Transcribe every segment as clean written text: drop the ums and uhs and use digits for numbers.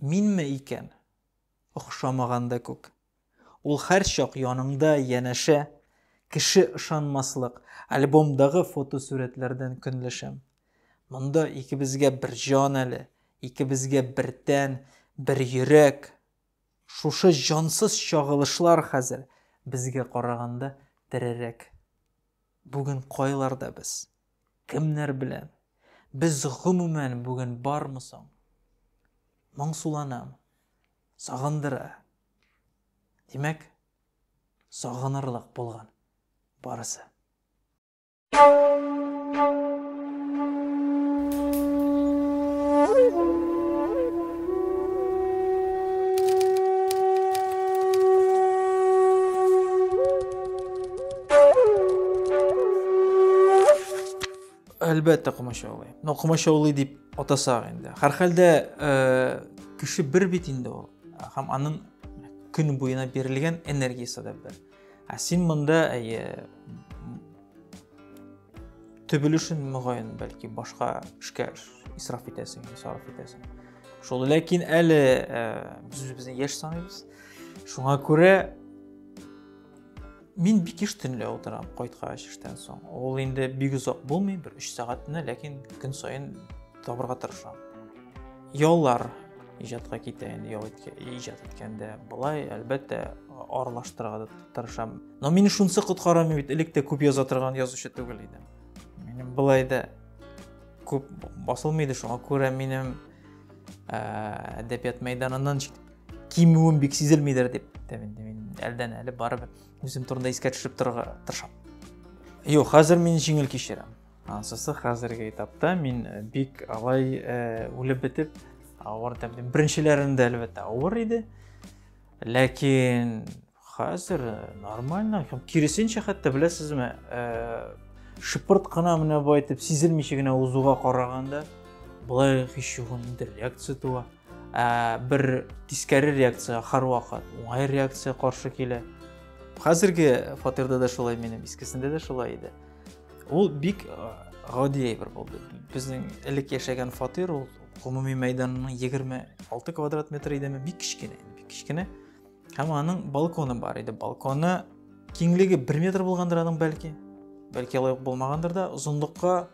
Минме икән? Охшамаган да күк. Ул һәрчак яныңда, янәшә. Кеше ышанмаслык, альбомдагы фотосурәтләрдән көнләшәм. Монда икебезгә бер җан әле, икебезгә бер тән, бер йөрәк. Шушы җансыз чагылышлар хәзер безгә караганда терерәк. Бүген кайларда без? Кемнәр белән? Без гомумән бүген бармы соң? Моңсуланам. Сагындыра. Димәк, сагынырлык булган барысы. Әлбәттә, комачаулый. Но комачаулый дип атасак инде. Һәрхәлдә кеше бер бит инде ул. Һәм аның көн буена бирелгән энергиясе дә бер. Ә син монда, әйе, төп өлешен мөгаен, бәлки башка эшкә исраф итәсең, сарыф итәсең. Шул, ләкин әле без үзебезне яшь саныйбыз. Шуңа күрә мин бик еш төнлә утырам кайткач эштән соң. Ул инде бик озак булмый, бер 3 сәгатьне, ләкин көн саен табырга тырышам. Яллар иҗатка китә инде, ял иҗат иткәндә. Болай, әлбәттә, аралаштырырга да тырышам. Но мине шунысы коткара, мин бит элек тә күп яза торган язучы түгел идем. Минем болай да күп басылмый иде, шуңа күрә минем әдәбият мәйданыннан кимүем бик сизелмидер дип әйтәм инде. Мин әлдән әле барыбер үзем турында искә төшереп торырга тырышам. Юк, хәзер мин җиңел кичерәм. Ансысы хәзерге этапта мин бик алай үлеп бетеп авыр тәмле. Беренчеләрендә әлбәттә авыр иде. Ләкин хәзер нормально. Һәм киресенчә хәтта беләсезме, шыпырт кына менә бу әйтеп сизелмичә генә узуга караганда, болай һич югын инде реакция туа. Бер тискәре реакция һәрвакыт уңай реакция каршы килә. Хәзерге фатирда да шулай минем, искесендә дә шулай иде. Ул бик гади әйбер булды. Безнең элек яшәгән фатир ул гомуми мәйданының 26 квадрат метр идеме, бик кечкенә, бик кечкенә. Һәм аның балконы бар иде. Балконы киңлеге 1 метр булгандыр аның бәлки. Бәлки алай ук булмагандыр да, озынлыкка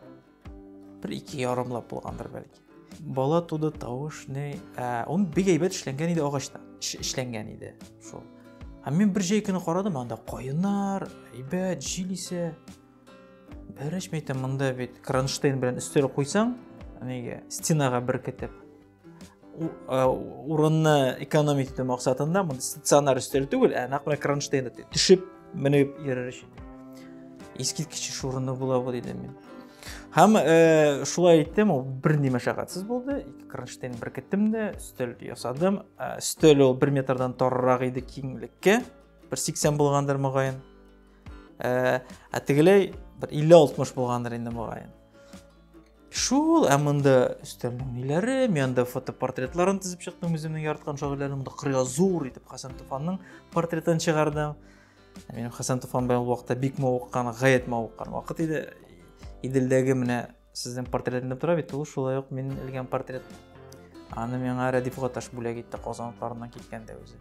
бер ике ярымлап булгандыр бәлки. Бала туды, тавыш, ни, ул бик әйбәт эшләнгән иде агачтан. Эшләнгән иде шул. Һәм мин бер җәй көне карадым, анда каеннар, әйбәт, җил исә. Бәрәч, мин әйтәм, монда бит кронштейн белән өстәл куйсаң, нигә, стенага беркетеп, урынны экономить итү максатында монда стационар өстәл түгел, ә нәкъ менә кронштейнда төшеп менеп йөрер өчен. Искиткеч эш урыны була бу, дидем мин. Һәм шулай иттем, ул берни мәшәкатьсез булды. Ике кронштейн беркеттем дә, өстәл ясадым. Өстәл ул 1 метрдан таррак иде киңлеккә, 1,80 булгандыр мөгаен. Ә тегеләй бер 50-60 булгандыр инде мөгаен. Шул, ә монда өстәлнең ниләре, мин анда фотопортретларын тезеп чыктым үземнең яраткан шагыйрьләрнең. Монда кырыйга зур итеп Хәсән Туфанның портретын чыгардым. Минем Хәсән Туфан белән ул вакытта бик мавыккан, гаять мавыккан вакыт иде. Иделдәге менә сезнең портрет эленеп тора бит, ул шулай ук мин элгән портрет. Аны миңа Рәдиф Гаташ бүләк итте Казан утларыннан киткәндә үзе.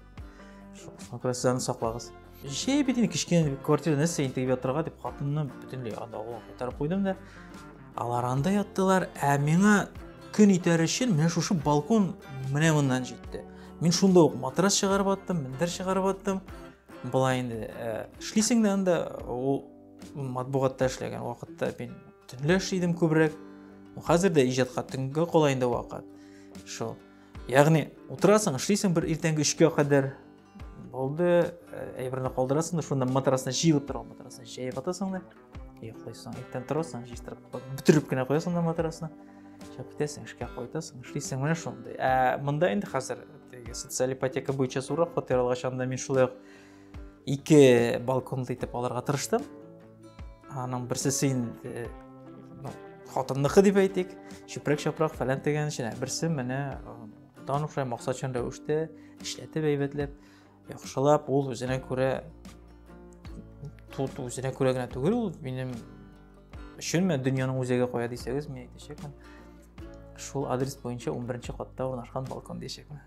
Шуңа күрә сез аны саклагыз. Җәй бит инде кечкенә квартирада нәрсә интегеп ятырга дип хатынны бөтенләй анда авылга кайтарып куйдым да. Алар анда яттылар, ә миңа көн итәр өчен менә шушы балкон менә моннан җитте. Мин шунда ук матрас чыгарып аттым, мендәр чыгарып аттым. Болай инде эшлисең дә анда, ул матбугатта эшләгән вакытта мин төнлә эшли идем күбрәк. Хәзер дә иҗатка төнгә кала инде вакыт. Шул. Ягъни утырасың, эшлисең бер иртәнге 3-кә кадәр. Булды, әйберне калдырасың да, шунда матрасны җыелып торган матрасны җәеп атасың да, йоклыйсың. Иртән торасың, җыештырып, бөтереп кенә куясың да матрасны. Чыгып китәсең, эшкә кайтасың, эшлисең, менә шундый. Ә монда инде хәзер теге социаль ипотека буенча зуррак фатир алгач, анда мин шулай ук ике балконлы итеп алырга тырыштым. Аның берсесе инде, ну, хатынныкы дип әйтик, чүпрәк-чапрак фәлән дигән өчен, ә берсе менә дан шулай максатчан рәвештә эшләтеп әйбәтләп, яхшылап, ул үзенә күрә тут үзенә күрә генә түгел, ул минем өчен менә дөньяның үзәге кая дисәгез, мин әйтәчәкмен. Шул адрес буенча 11 катта урнашкан балкон диячәкмен.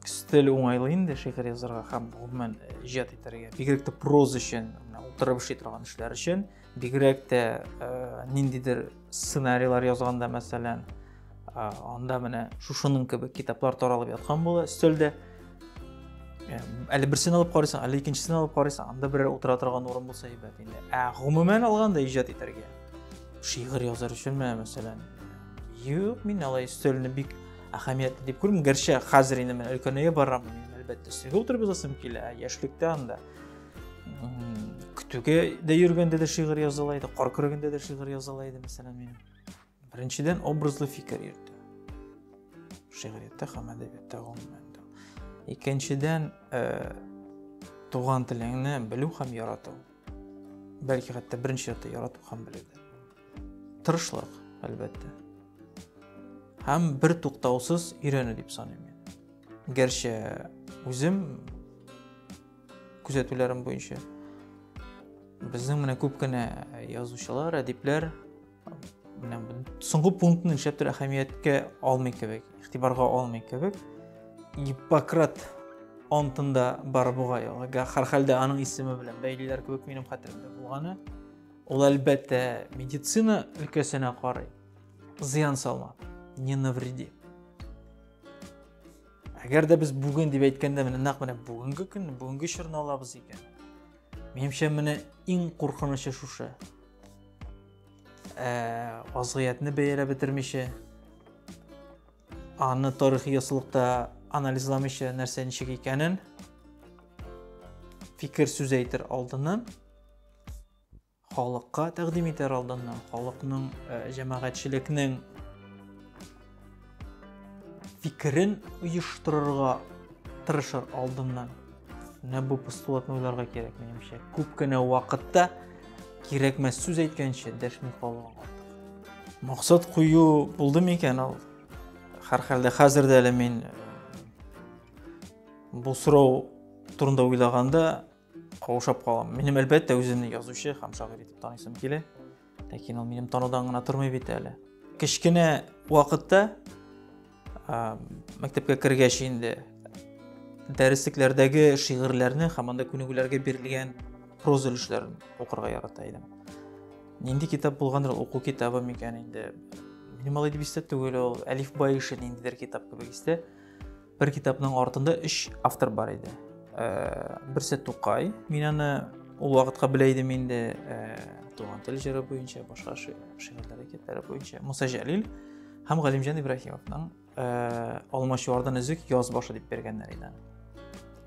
Өстәл уңайлы инде шигырь язарга һәм гомумән иҗат итәргә. Бигрәк тә проза өчен, менә утырып эшли торган эшләр өчен, бигрәк тә ниндидер сценарийлар язганда, мәсәлән, анда менә шушының кебек китаплар таралып яткан була өстәлдә. Әле берсен алып карыйсың, әле икенчесен алып карыйсың, анда берәр утыра торган урын булса әйбәт инде. Ә гомумән алганда иҗат итәргә, шигырь язар өчен менә мәсәлән, юк, мин алай өстәлне бик әһәмиятле дип күрмим. Гәрчә хәзер инде мин өлкәнәя барам, минем әлбәттә өстәлгә утырып язасым килә. Ә яшьлектә анда көтүгә дә йөргәндә дә шигырь языла иде, кар көрәгәндә дә шигырь языла иде, мәсәлән, минем. Беренчедән, образлы фикер йөртә. Шигърияттә һәм әдәбиятта гомумән. Икенчедән, туган телеңне белү һәм ярату. Бәлки хәтта беренче чиратта ярату һәм белү дә. Тырышлык, әлбәттә. Һәм бер туктаусыз өйрәнү дип саныйм мин. Гәрчә үзем күзәтүләрем буенча безнең менә күп кенә язучылар, әдипләр менә соңгы пунктны нишләптер әһәмияткә алмый кебек, игътибарга алмый кебек. Гиппократ антында бар бугай ул. Һәрхәлдә аның исеме белән бәйлиләр кебек минем хәтеремдә булганы. Ул әлбәттә медицина өлкәсенә карый. Зыян салма, не навреди. Әгәр дә без бүген дип әйткәндә, менә нәкъ менә бүгенге көнне, бүгенге чорны алабыз икән. Минемчә, менә иң куркынычы шушы. Вазгыятьне бәяләп бетермичә, аны тарихи яссылыкта анализламыйча нәрсә ничек икәнен фикер сүз әйтер алдыннан, халыкка тәкъдим итәр алдыннан, халыкның, җәмәгатьчелекнең фикерен оештырырга тырышыр алдыннан менә бу постулатны уйларга кирәк, минемчә. Күп кенә вакытта кирәкмәс сүз әйткәнче дәшми калуың артык. Максат кую булды микән ул? Һәрхәлдә хәзер дә әле мин бу сорау турында уйлаганда каушап калам. Минем әлбәттә үземне язучы һәм шагыйрь итеп таныйсым килә. Ләкин ул минем танудан гына тормый бит әле. Кечкенә вакытта мәктәпкә кергәч инде дәреслекләрдәге шигырьләрне һәм анда күнегүләргә бирелгән проза өлешләрен укырга ярата идем. Нинди китап булгандыр, уку китабы микән инде. Минем алай дип истә түгел ул, Әлифба ише ниндидер китап кебек истә. Бер китапның артында өч автор бар иде. Берсе Тукай, мин аны ул вакытка белә идем инде, Туган тел җыры буенча, башка шигырьләр, әкиятләре буенча. Муса Җәлил һәм Галимҗан Ибраһимовның Алмачуардан өзек яз башы дип биргәннәр иде.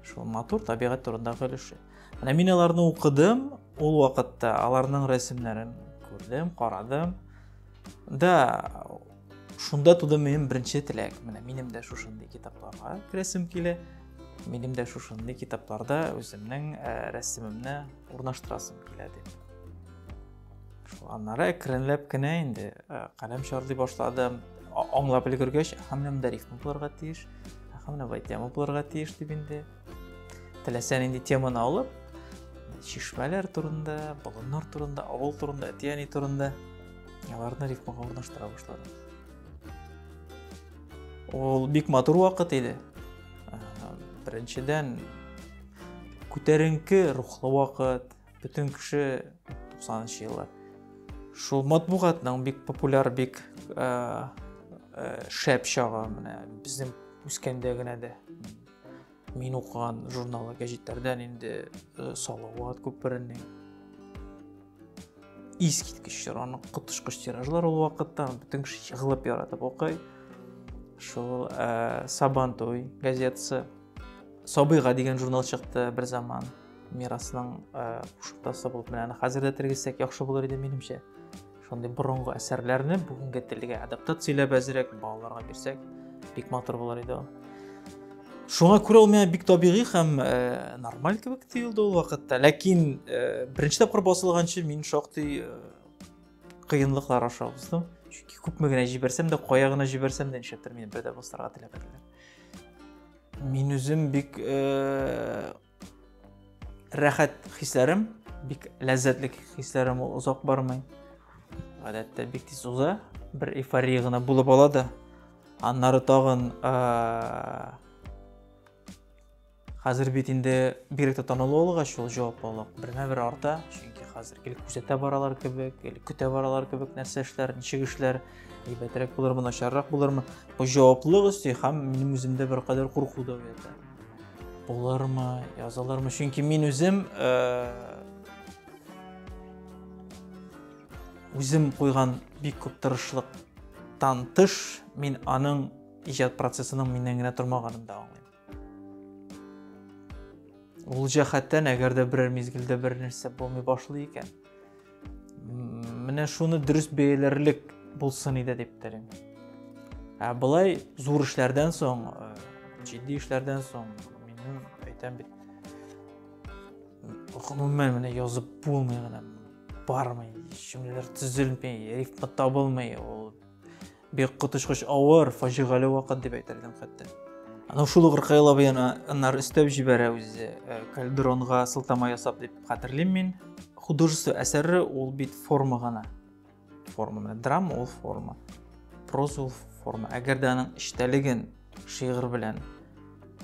Шул матур табигать турындагы өлеше. Менә мин аларны укыдым, ул вакытта аларның рәсемнәрен күрдем, карадым. Да, шунда туды минем беренче теләк. Менә минем дә шушындый китапларга керәсем килә. Минем дә шушындый китапларда үземнең рәсемемне урнаштырасым килә дип. Шул аннары әкренләп кенә инде каләм чарлый башладым. Аңлап өлгергәч, һәм менә монда рифма булырга тиеш, һәм менә болай тема булырга тиеш дип инде. Теләсә нинди теманы алып, чишмәләр турында, болыннар турында, авыл турында, әти-әни турында аларны рифмага урнаштыра башладым. Ул бик матур вакыт иде. Беренчедән, күтәренке рухлы вакыт, бөтен кеше 90 еллар. Шул матбугатның бик популяр, бик шәп чагы, менә безнең үскәндә генә дә мин укыган журнал, гәҗитләрдән инде Салават күперенең искиткеч чор, аның коточкыч тиражлар ул вакытта, бөтен кеше егылып яратып укый. Шул Сабантуй газетасы, Сабыйга дигән журнал чыкты бер заман. Мирасның кушымтасы булып, менә аны хәзер дә тергезсәк яхшы булыр иде минемчә. Шундый борынгы әсәрләрне бүгенге телгә адаптацияләп әзрәк балаларга бирсәк, бик матур булыр иде ул. Шуңа күрә ул миңа бик табигый һәм нормаль кебек тоелды ул вакытта. Ләкин беренче тапкыр басылганчы мин шактый кыенлыклар аша уздым. Чөнки күпме генә җибәрсәм дә, кая гына җибәрсәм дә, нишләптер мине бер дә бастырырга теләмәделәр. Мин үзем бик рәхәт хисләрем, бик ләззәтле хисләрем ул озак бармый. Гадәттә бик тиз уза, бер эйфория гына булып ала да, Аннары тагын хәзер бит инде бигрәк тә танылу алгач, ул җаваплылык бермә-бер арта, чөнки хәзер гел күзәтә баралар кебек, гел көтә баралар кебек, нәрсә эшләр, ничек эшләр, әйбәтрәк булырмы, начаррак булырмы. Бу җаваплылык өсти һәм минем үземдә беркадәр курку да уята. Булырмы, язылырмы? Чөнки мин үзем үзем куйган бик күп тырышлыктан тыш, мин аның иҗат процессының миннән генә тормаганын да аңлыйм. Ул җәһәттән, әгәр дә берәр мизгелдә бер нәрсә булмый башлый икән, менә шуны дөрес бәяләрлек булсын иде дип телим. Ә болай зур эшләрдән соң, җитди эшләрдән соң, минем әйтәм бит, гомумән менә язып булмый гына, бармый, җөмләләр төзелми, рифма табылмый, ул бик коточкыч авыр, фаҗигале вакыт дип әйтер идем хәтта. Аны шул ук Ркаил абый аннары өстәп җибәрә үзе, Кальдеронга сылтама ясап дип хәтерлим мин. Художество әсәре ул бит форма гына. Форма, менә драма ул форма. Проза ул форма. Әгәр дә аның эчтәлеген шигырь белән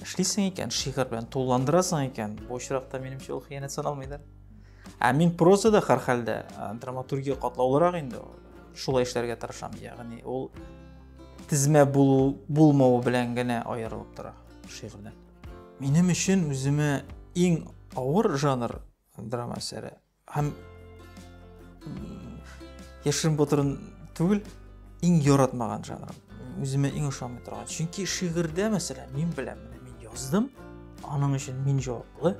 эшлисең икән, шигырь белән тулыландырасың икән, бу очракта минемчә ул хыянәт саналмыйдыр. Ә мин прозада һәрхәлдә драматургия катлаулырак инде ул. Шулай эшләргә тырышам, ягъни ул тезмә булу булмавы белән генә аерылып тора шигырьдән. Минем өчен үземә иң авыр жанр драма әсәре һәм яшерен батырын түгел, иң яратмаган жанрым. Үземә иң ошамый торган. Чөнки шигырьдә, мәсәлән, мин беләм, менә мин яздым, аның өчен мин җаваплы.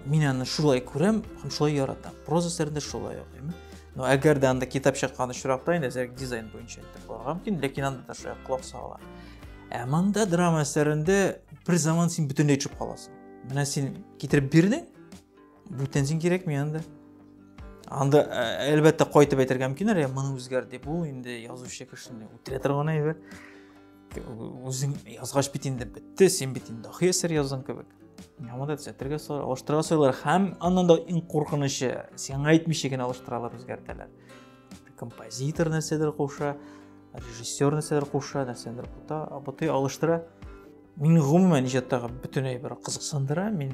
Мин аны шулай күрәм һәм шулай яратам. Проза әсәрендә шулай ук, әйме? Но әгәр дә анда китап чыккан очракта инде әзрәк дизайн буенча әйтеп булырга мөмкин, ләкин анда да шулай колак сала. Ә монда драма әсәрендә бер заман син бөтенләй төшеп каласың. Менә син китереп бирдең, бүтән син кирәкми анда. Анда әлбәттә кайтып әйтергә мөмкин, әле моны үзгәрт дип, ул инде язучы кешене үтерә торган әйбер. Үзең язгач бит инде бетте, син бит инде дахи әсәр яздың кебек. Яңа да төзәтергә сорар, алыштырырга сорыйлар һәм аннан да иң куркынычы, сиңа әйтмичә генә алыштыралар, үзгәртәләр. Композитор нәрсәдер куша, режиссер нәрсәдер куша, нәрсәдер кута, абыты алыштыра. Мин гомумән иҗаттагы бөтен әйбер кызыксындыра, мин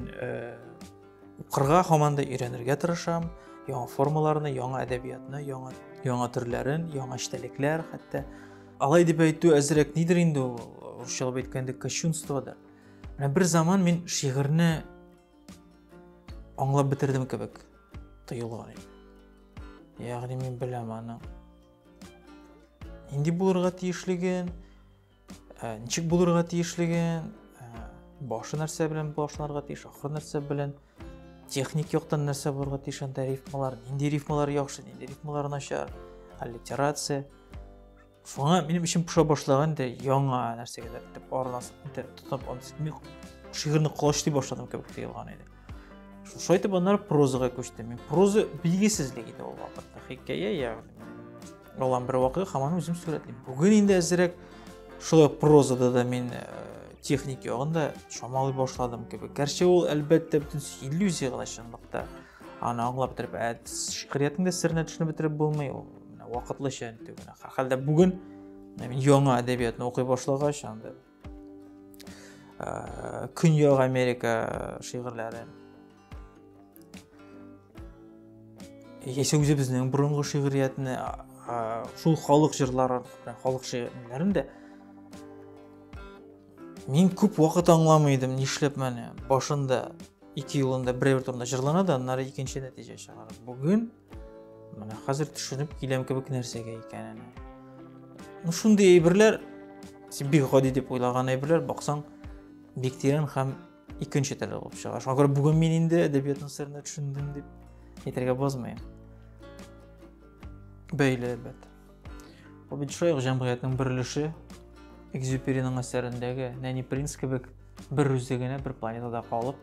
укырга һаман да өйрәнергә тырышам, яңа формаларны, яңа әдәбиятны, яңа яңа төрләрен, яңа эчтәлекләр хәтта. Алай дип әйтү әзрәк нидер инде ул, русчалап әйткәндә, кощунстводыр. Менә бер заман мин шигырьне аңлап бетердем кебек тоелган иде. Ягъни мин беләм аның нинди булырга тиешлеген, ничек булырга тиешлеген, башы нәрсә белән башланырга тиеш, ахыры нәрсә белән, техник яктан нәрсә булырга тиеш, анда рифмалар, нинди рифмалар яхшы, нинди рифмалар начар, аллитерация. Шуңа минем эчем поша башлаган инде яңа нәрсәгә дә дип араласып, тотып, мин шигырьне колачлый башладым кебек тоелган иде. Шулай итеп аннары прозага күчтем. Мин проза билгесезлек иде ул вакытта. Хикәя, ягъни алам бер вакыйга һәм аны үзем сурәтлим. Бүген инде әзрәк шулай прозада да мин техник ягын да чамалый башладым кебек. Гәрчә ул әлбәттә бөтен иллюзия гына чынлыкта. Аны аңлап бетереп, ә шигъриятнең дә серенә төшенеп бетереп булмый ул. Менә вакытлыча инде генә. Һәрхәлдә бүген мин яңа әдәбиятны укый башлагач, анда Көньяк Америка шигырьләре, яисә үзебезнең борынгы шигъриятне, шул халык җырларын, халык шигырьләрен дә мин күп вакыт аңламый идем, нишләп менә башында ике юлында берәр турында җырлана да, аннары икенче нәтиҗә чыгара. Бүген менә хәзер төшенеп киләм кебек нәрсәгә икәнен. Ну, шундый әйберләр, син бик гади дип уйлаган әйберләр, баксаң, бик тирән һәм икенче төрле булып чыга. Шуңа күрә бүген мин инде әдәбиятның серенә төшендем дип әйтергә базмыйм. Бәйле, әлбәттә. Ул бит шулай ук җәмгыятьнең бер өлеше. Экзюпериның әсәрендәге Нәни принц кебек бер үзе генә бер планетада калып,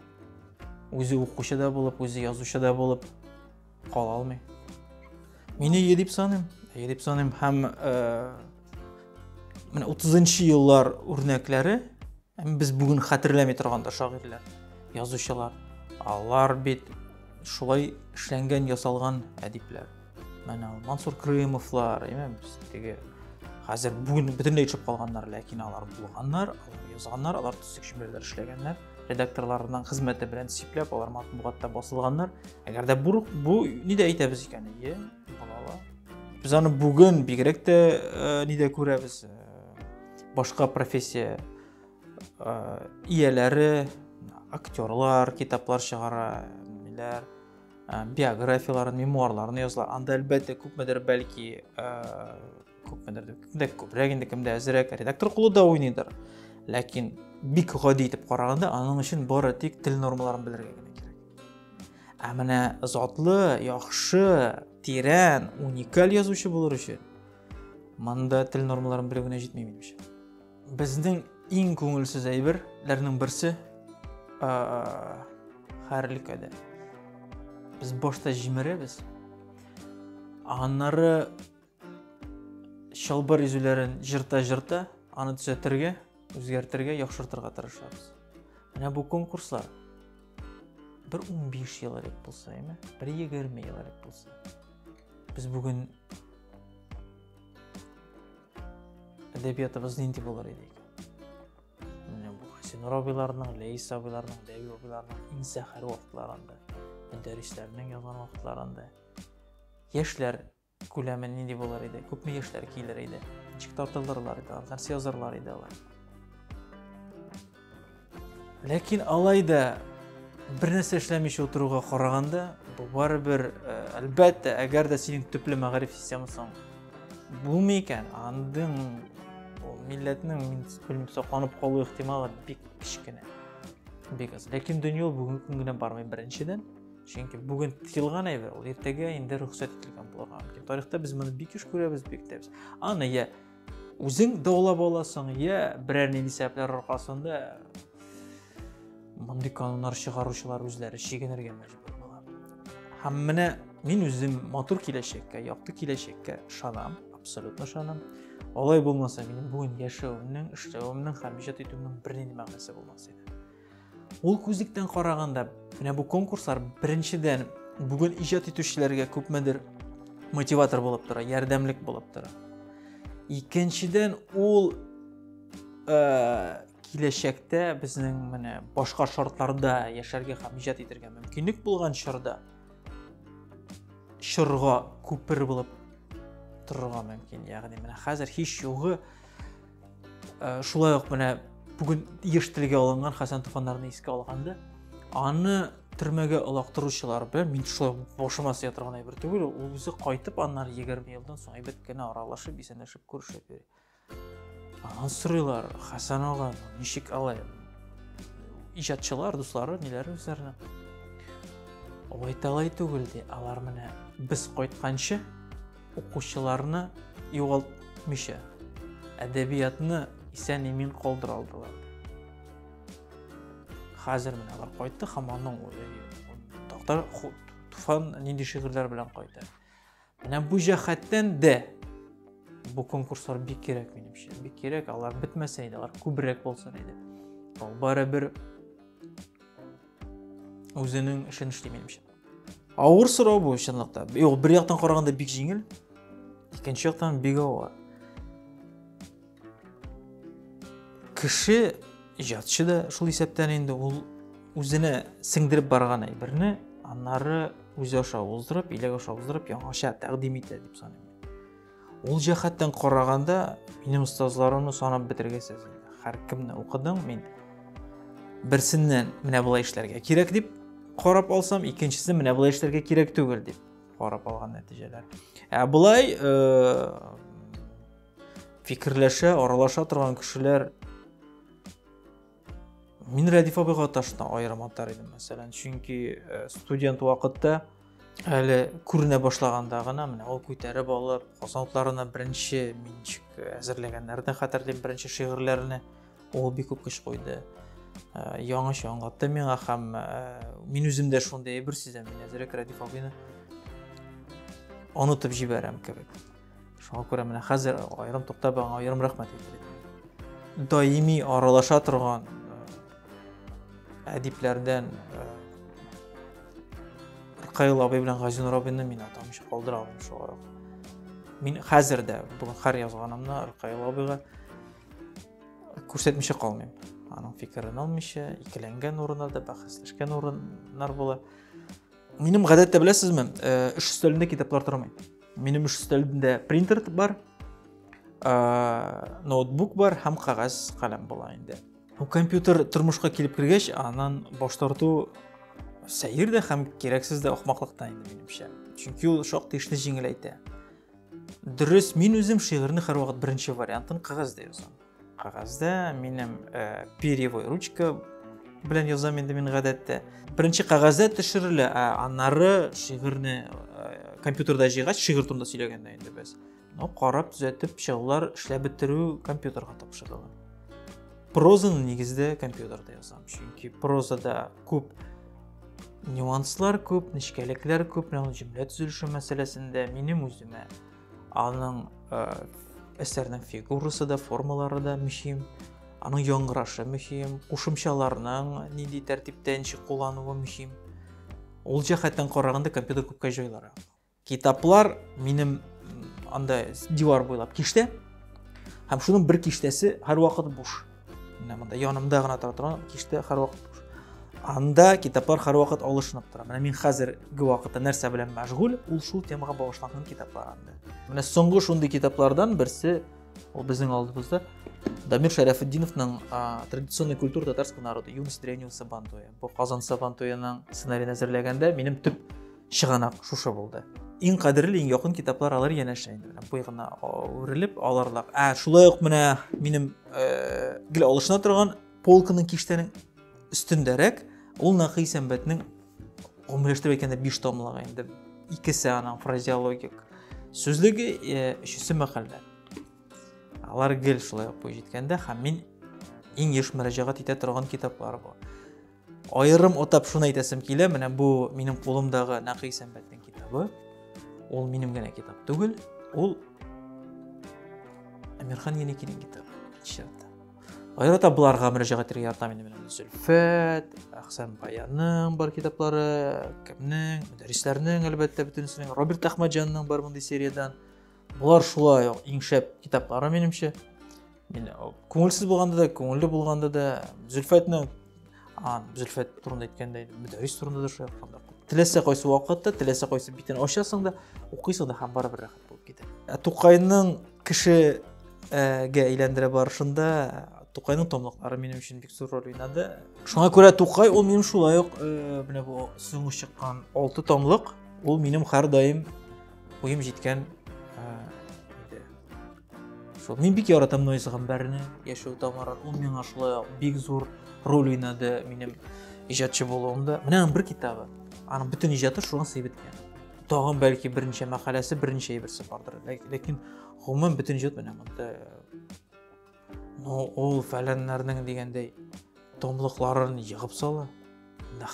үзе укучы да булып, үзе язучы да булып кала алмый. Мин әйе дип саныйм. Әйе дип саныйм һәм менә 30 еллар үрнәкләре, без бүген хәтерләми торган да шагыйрьләр, язучылар. Алар бит шулай эшләнгән, ясалган әдипләр. Менә Мансур Крымовлар, әйме, без теге Хәзер бүген бөтенләй төшеп калганнар, ләкин алар булганнар, алар язганнар, алар төзек җөмләләр эшләгәннәр, редакторларының хезмәте белән сипләп, алар матбугатта басылганнар. Әгәр дә бу, бу нидә әйтәбез икән? Әйе, була. Без аны бүген бигрәк тә э, нидә күрәбез? Э, башка профессия э, ияләре, актерлар китаплар чыгара, ниләр, биографияларын, мемуарларын язалар. Анда әлбәттә күпмедер бәлки күпмедер кемдә күбрәк инде, кемдә әзрәк редактор кулы да уйныйдыр. Ләкин бик гади итеп караганда, аның өчен бары тик тел нормаларын белергә генә кирәк. Ә менә затлы, яхшы, тирән, уникаль язучы булыр өчен монда тел нормаларын белү генә җитми минемчә. Безнең иң күңелсез әйберләрнең берсе һәр өлкәдә. Без башта җимерәбез, аннары чалбар изүләрен җырта-җырта, аны төзәтергә, үзгәртергә, яхшыртырга тырышабыз. Менә бу конкурслар бер 15 ел элек булса, әйме? Бер 20 ел элек булса. Без бүген әдәбиятыбыз нинди булыр иде икән? Менә бу Хәсинур абыйларның, Ләис абыйларның, Дәви абыйларның иң сәхәр вакытларында, мөдәррисләрнең язган вакытларында яшьләр күләме нинди булыр иде? Күпме яшьләр килер иде? Ничек тартылырлар иде алар? Нәрсә язырлар иде алар? Ләкин алай да бер нәрсә эшләмичә утыруга караганда, бу барыбер, э, әлбәттә, әгәр дә синең төпле мәгариф системасың булмый икән, андың ул милләтнең, мин белмим, сакланып калу ихтималы бик кечкенә. Бик аз. Ләкин дөнья ул бүгенге көн генә бармый беренчедән. Чөнки бүген тыелган әйбер, ул иртәгә инде рөхсәт ителгән булырга мөмкин. Тарихта без моны бик еш күрәбез, бик тәбез. Аны я үзең даулап аласың, я берәр нинди сәбәпләр аркасында мондый кануннар чыгаручылар үзләре чигенергә мәҗбүр була. Һәм менә мин үзем матур киләчәккә, якты киләчәккә ышанам, абсолютно ышанам. Алай булмаса, минем бүген яшәвемнең, эшләвемнең һәм иҗат итүемнең бернинди мәгънәсе булмас иде. Ул күзлектән караганда, менә бу конкурслар беренчедән бүген иҗат итүчеләргә күпмедер мотиватор булып тора, ярдәмлек булып тора. Икенчедән, ул э, киләчәктә безнең менә башка шартларда яшәргә һәм иҗат итәргә мөмкинлек булган чорда чорга күпер булып торырга мөмкин. Ягъни менә хәзер һич югы Э, шулай ук менә бүген еш телгә алынган Хәсән Туфаннарны искә алганда, аны төрмәгә олактыручылар белән мин шулай башыма сыя торган әйбер түгел, ул үзе кайтып аннары 20 елдан соң әйбәт кенә аралашып, исәнләшеп, күрешеп йөри. Аннан сорыйлар, Хәсән ага, ничек алай? Иҗатчылар, дуслары, ниләр үзләренә. Алай талай түгел ди, алар менә без кайтканчы укучыларны югалтмыйча, әдәбиятны исән-имин калдыра алдылар. Хәзер менә алар кайтты һәм аның такта Туфан нинди шигырьләр белән кайта. Менә бу җәһәттән дә бу конкурслар бик кирәк минемчә. Бик кирәк, алар бетмәсә иде, алар күбрәк булсын иде. Ул барыбер үзенең эшен эшли минемчә. Авыр сорау бу чынлыкта. Юк, бер яктан караганда бик җиңел, икенче яктан бик авыр. Кеше иҗатчы да шул исәптән инде ул үзенә сеңдереп барган әйберне аннары үзе аша уздырып, иләк аша уздырып яңача тәкъдим итә дип саныйм. Ул җәһәттән караганда, минем остазларымны санап бетергесез. Һәркемне укыдым мин. Берсеннән менә болай эшләргә кирәк дип карап алсам, икенчесе менә болай эшләргә кирәк түгел дип карап алган нәтиҗәләр. Ә болай э, фикерләшә, аралаша торган кешеләр Мин Рәдиф абыйга ташны аерым атар идем, мәсәлән, чөнки э, студент вакытта әле күренә башлаганда гына менә ул күтәреп алып, Казан утларына беренче мин ничек әзерләгәннәрне хәтерлим, беренче шигырьләрне ул бик күп көч куйды. Э, яңача аңлатты миңа һәм э, мин үзем дә шундый әйбер сизәм, мин әзрәк Рәдиф абыйны онытып җибәрәм кебек. Шуңа күрә менә хәзер аерым туктап аңа аерым рәхмәт әйтер идем. Даими аралаша торган э, әдипләрдән э, Ркаил абый белән Газинур абыйны мин атамыйча калдыра алмыйм шулай ук. Мин хәзер дә бүген һәр язганымны Ркаил абыйга күрсәтмичә калмыйм. Аның фикерен алмыйча, икеләнгән урыннарда, бәхәсләшкән урыннар була. Минем гадәттә беләсезме, эш өстәлендә китаплар тормый. Минем эш өстәлендә принтер бар, ноутбук бар һәм кәгазь каләм була инде. Бу компьютер тормышка килеп кергәч, аннан баш тарту сәер дә һәм кирәксез дә ахмаклык та инде минемчә. Чөнки ул шактый эшне җиңеләйтә. Дөрес, мин үзем шигырьне һәрвакыт беренче вариантын кәгазьдә язам. Кәгазьдә минем перьевой ручка белән язам инде мин гадәттә. Беренче кәгазьдә төшерелә, ә аннары шигырьне компьютерда җыйгач, шигырь турында сөйләгәндә инде без. Ну, карап, төзәтеп, чыгулар эшләп бетерү компьютерга тапшырыла. Прозаны нигездә компьютерда язам, чөнки прозада күп нюанслар күп, нечкәлекләр күп, менә җөмлә төзелеше мәсьәләсендә минем үземә аның әсәрнең фигурасы да, формалары да мөһим, аның яңгырашы мөһим, кушымчаларның нинди тәртиптә ничек куллануы мөһим. Ул җәһәттән караганда компьютер күпкә җайлырак. Китаплар минем анда дивар буйлап киштә. Һәм шуның бер киштәсе һәрвакыт буш. Менә монда янымда гына тора торган киштә һәрвакыт буш. Анда китаплар һәрвакыт алышынып тора. Менә мин хәзерге вакытта нәрсә белән мәшгуль, ул шул темага багышланган китаплар анда. Менә соңгы шундый китаплардан берсе ул безнең алдыбызда Дамир Шәрәфетдиновның Традиционная культура татарского народа. Юность древнего Сабантуя. Бу Казан Сабантуеның сценариен әзерләгәндә минем төп чыганак шушы булды. Иң кадерле, иң якын китаплар алар янәшә инде. Менә буй гына үрелеп аларлар. Ә шулай ук менә минем гел алышына торган полканың киштәнең өстендәрәк ул Нәкый Сәнбәтнең гомумиләштереп әйткәндә 5 томлыгы инде. Икесе аның фразеологик сүзлеге, өчесе мәкальләр. Алар гел шулай ук буй җиткәндә һәм мин иң еш мөрәҗәгать итә торган китаплар бу. Аерым атап шуны әйтәсем килә, менә бу минем кулымдагы Нәкый Сәнбәтнең китабы. Ул минем генә китап түгел, ул Әмирхан Еникинең китабы. Чиратта. Аерата буларга мөрәҗәгать итәргә яратам инде менә Зөлфәт, Әхсән Баянның бар китаплары, кемнең, мөдәррисләрнең әлбәттә бөтенесенең, Роберт Әхмәтҗанның бар мондый сериядән. Болар шулай ук иң шәп китаплары минемчә. Мин күңелсез булганда да, күңелле булганда да Зөлфәтнең Зөлфәт турында әйткәндә, мөдәррис турында да шулай ук. Теләсә кайсы вакытта, теләсә кайсы битен ачасың да, укыйсың да һәм барыбер рәхәт булып китә. Ә Тукайның кешегә әйләндерә барышында Тукайның томлыклары минем өчен бик зур роль уйнады. Шуңа күрә Тукай ул минем шулай ук менә бу соңгы чыккан 6 томлык, ул минем һәрдаим уем җиткән иде. Шул мин бик яратам Нойз Гамбәрне, Яшәү тамырын. Ул миңа шулай ук бик зур роль уйнады минем иҗатчы булуымда. Менә аның бер китабы. Аның бөтен иҗаты шуңа сыйып беткән. Тагын бәлки берничә мәкаләсе, берничә әйберсе бардыр. Ләкин гомумән бөтен иҗат менә монда. Ну, ул фәләннәрнең дигәндәй томлыкларын егып сала.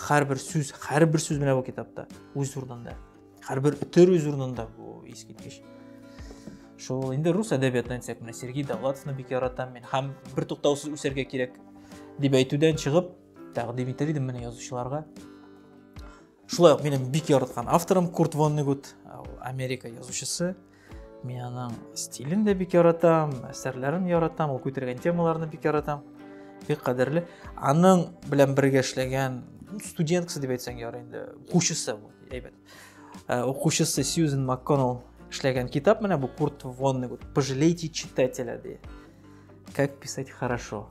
Һәрбер сүз, һәрбер сүз менә бу китапта үз урынында. Һәрбер өтер үз урынында, бу искиткеч. Шул инде рус әдәбиятын әйтсәк, менә Сергей Довлатовны бик яратам мин. Һәм бер туктаусыз үсәргә кирәк дип әйтүдән чыгып, тәкъдим итәр идем менә язучыларга. Шулай ук минем бик яраткан авторым Курт Воннегут, ул Америка язучысы. Мин аның стилен дә бик яратам, әсәрләрен яратам, ул күтәргән темаларны бик яратам. Бик кадерле. Аның белән бергә эшләгән студенткасы дип әйтсәң ярый инде, укучысы бу, әйбәт. Укучысы Сьюзен МакКоннелл эшләгән китап менә бу Курт Воннегут. Пожалейте читателя ди. Как писать хорошо.